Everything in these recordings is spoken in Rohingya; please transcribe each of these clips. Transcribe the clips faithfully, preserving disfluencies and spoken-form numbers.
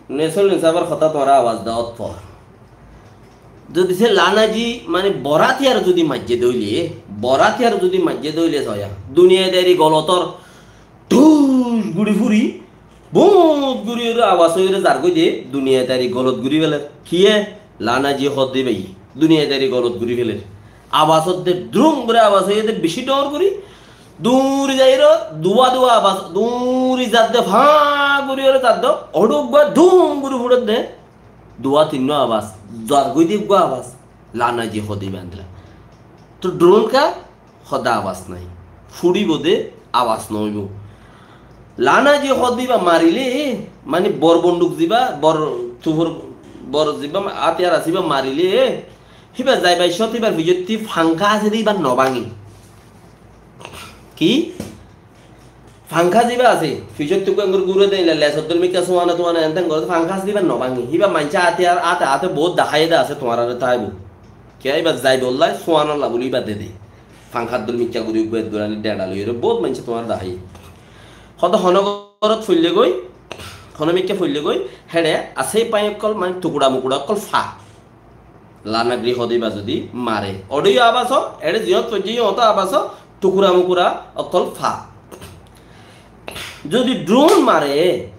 Nesol Insáfor hotá tuáñra abas dát foór. Zodi se lanaji, mani, bor átiyar zodi maijjé dé óile, bor átiyar zodi maijjé dé óile soya, duniyadari golotor dhús guri furi, bút guri óre abas ói óre zargói dé, duniyadari golot guri féler. Kiyé? Lanaji hoó dé íbaye duniyadari golot guri féler. Abas ódde drum guri abas óiye dé beci dhoóñr guri, duri zaiyóre duwa duwa abas, duri zadde fáá guri óre zadde, oçuggúa dum guri fuçedde, duwa tinnúa abas, zargói dé eggúa abas, lanaji hoó dé íba endilla. Toi drone ká? Hoó dé abas nái. Fuçibóu dé, abas noóibou. Lanaji hoó dé íba marilé, mani bor bonduk zibá, bor tufur, bor zibá átiyar asé íba marilé, híba zaibar cót híbar fijottí fangká asé dé íba nobáñge. Ki? Fangká zibá asé, fijottí uggúa enggóri gúre dé, ílla lesor dóri mikká suana tuana enten goré dé, fangká asé dé íba nobáñge. Híba maincé átiyar, áte, áte boóut daháiye dé asé tuáñráre táibou. Kiyá íba zaibolla, suanolla buli íba dé dé. Fangkár dóri mikká guri uggúa edduráni dheñça loiyóre boóut maincé tuáñre daháiye. Hoó dé honó górot foillé goi, honó mikká foillé goi, héçe asé fáñi ókkol mani tukura mukura ókkol faa. Lanagri hoó dé íba zodi mare. Oçé yó abas ó, eçé ziyót foijjé yó otó abas ó, tukura mukura ókkol faa. Zodi drone mare,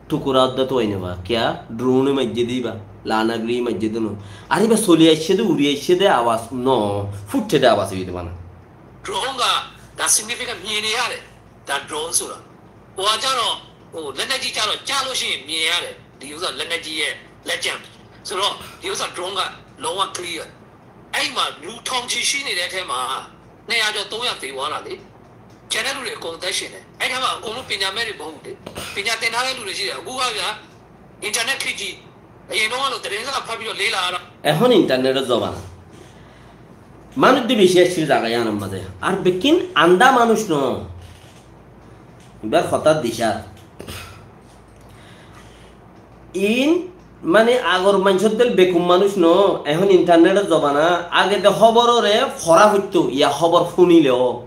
tukura ódda tuwai no fa. Kiyá? Drone e maijjé dé íba. Lanagri maijjé dé no. Ar íba soli aiccé dé, uri aiccé dé, abas no. Fuiththé dé abas óiye dé bana. Droneက ဒါ significant မြင်နေရတယ်။ ဒါ drone ဆိုတာ။ ဟိုကကျတော့ ဟို လက်နက်ကြီးကျတော့ ကျလို့ရှိရင် မြင်ရတယ်။ ဒီဥစ္စာ လက်နက်ကြီးရဲ့ လက်ကျန်။ ဆိုတော့ ဒီဥစ္စာ drone က လုံးဝ clear။ အဲ့မှာ လူထောင်ချီရှိနေတဲ့အထဲမှာ နှစ်ရာကျော် သုံးရာသေသွားတာလေ။ ကျန်တဲ့လူတွေ အကုန်အသက်ရှင်တယ်။ အဲ့ထဲမှာ အကုန်လုံး ပညာမဲ့တွေ မဟုတ်ဘူးလေ။ ပညာသင်ထားတဲ့လူတွေ ရှိတယ်။ အခုကဗျာ internet ခေတ်ကြီး။ အရင်တုန်းကလို သတင်းစာဖတ်ပြီးတော့ လေ့လာရတာ။ Ehón internet or zobana. Manúic de beci accíl zaga yíanor mazé. Ar bekkín andá manúic no. Ibár hotá dicár. Iín, mani, agor maincór dóil bekum manúic no, ehón internet or zobana, age de hóbor ore fora foittó, ya hóbor fúnile ó.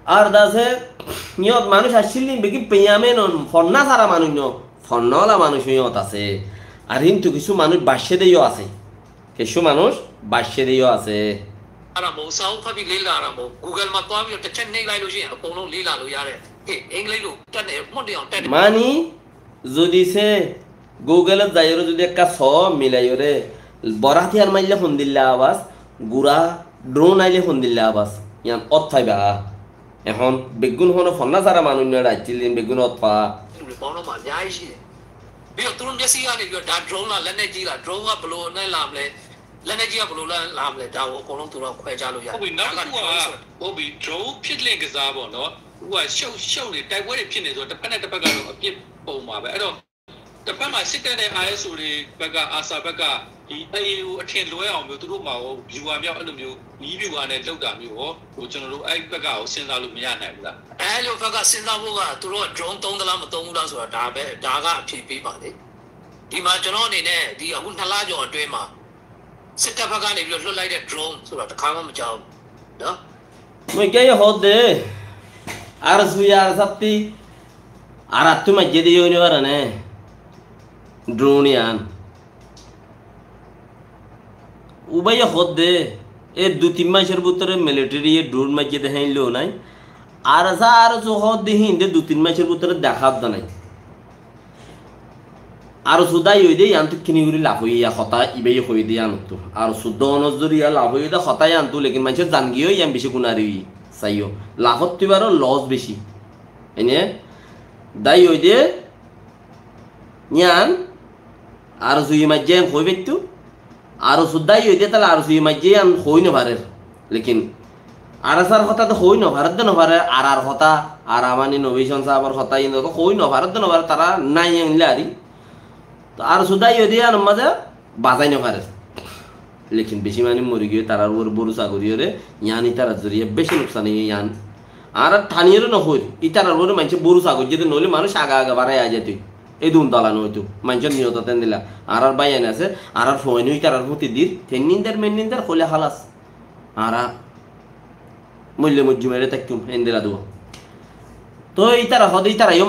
Ar dase, yót manúic accíl ni, bekkín piyame no, fonná sára manúic no, fonná ola manúic yót asé. Ar kintu kissú manúic baiccé de yó asé. Kissú manúic baiccé de yó asé. အဲ့ဒါမဟုတ်။ စာအုပ်ဖတ်ပြီးလေ့လာတာမဟုတ်။ Google မှာသွားပြီးတော့တစ်ချက်နှိပ်လိုက်လို့ရှိရင်အကုန်လုံးလေ့လာလို့ရတယ်။ ဟေ့ အင်္ဂလိပ်လိုတတ်နေ မွတ်နေအောင်တတ်နေ။ Mani, zodi se Google ot zaiyóre zodi ekká soó milaiyóre, bor átiyar maille hondilla abas, gura drone aile hondilla abas, yián ót faiba. Ehón beggún hono fonná sára manúic no, eçé accíl din beggún ót fa. လူတွေပေါင်းတော့မှအများကြီးရှိတယ်။ ပြီးတော့သူတို့မျက်စိကနေပြီးတော့ဒါ drone လား လက်နက်ကြီးလား drone ကဘယ်လိုနဲ့လာမလဲ လက်နက်ကြီးကဘယ်လိုလဲလာမလဲ ဒါကိုအကုန်လုံးသူတို့ကခွဲခြားလို့ရတယ်။ ဟုတ်ပြီ။ နောက်တစ်ခုက ဒါက drone ဆို ဟုတ်ပြီ။ drone ဖြစ်လင့်ကစားပေါ့နော်။ ဟိုကရှုပ်ရှုပ်နေ တိုက်ပွဲတွေဖြစ်နေဆိုတော့ တစ်ဖက်နဲ့တစ်ဖက်ကတော့အပြစ်ပုံမှာပဲ။ အဲ့တော့ တစ်ဖက်မှာစစ်တပ်နဲ့ ISO တွေဘက်က ARSA ဘက်က ဒီ AA ကိုအထင်လွဲအောင်မျိုး သူတို့မှာရော ဗျူဟာမြောက် အဲ့လိုမျိုး နည်းဗျူဟာနဲ့လုပ်တာမျိုးရော ဟို ကျွန်တော်တို့အဲ့ဘက်ကရော စဉ်းစားလို့မရနိုင်ဘူးလား။ အဲ့လိုဘက်ကစဉ်းစားဖို့က သူတို့က drone သုံးသလားမသုံးဘူးလားဆိုတာ ဒါပဲ ဒါကအဖြေပေးမှာလေ။ ဒီမှာကျွန်တော်အနေနဲ့ ဒီအခုနှစ်လကျော်အတွင်းမှာ စစ်တပ်ဘက်ကနေပြီးတော့လွှတ်လိုက်တဲ့ drone ဆိုတာတစ်ခါမှမကြားဘူးနော်။ Moikká yó hoódde, ARSA ye ARSA ttí, ARSA ttú maijjé de yó ói no fare né, drone yián. Ubáye hoódde, e dui tin maicor bútore military ye drone maijjé de héin lou nái. ARSA, ARSA hoódde hín de dui tin maicor bútore deká de nái. ARSA dái óiye de yiántu kini gorí laf óiye, hotá ibáye hoiyé de yiántu. ARSA dónor zoriya laf óiye de hotá yiántu, lekin maincór zan giyé yián beci gunari óiye. Saiyó, laf ottú ibáro loss beci. Ene dái óiye de yián ARSA ye maijjé yián hoi faittó. ARSA dái óiye de táile ARSA ye maijjé yián hoi no farer. Lekin ARSA r hotá to hoi no farer de no farer, ARSA r hotá, ARSA mani Nobi Chand sáb or hotá yián to hoi no farer de no farer, tará nai yián lari. To ARSA dái óiye de yián mazé bazai no farer. Lekin beci manúic mori giyé, tarár uore bórusa gorí óre, yián ítarar zoriya beci nuksan óiye yián. Añára thani óre no hoir, ítarar uore maincé bórusa goijjé de, noóile manúic age age barai aái zaito. Edún dola no óito, maincór niyot endilla. Añárar báiyain asé, añárar fuain ó ítarar fúti dir, tennin der, mennin der, hoilé halas. Añára moille moijjum, ere táikkun, endilla duwa. Toi ítara hoóde, ítara yó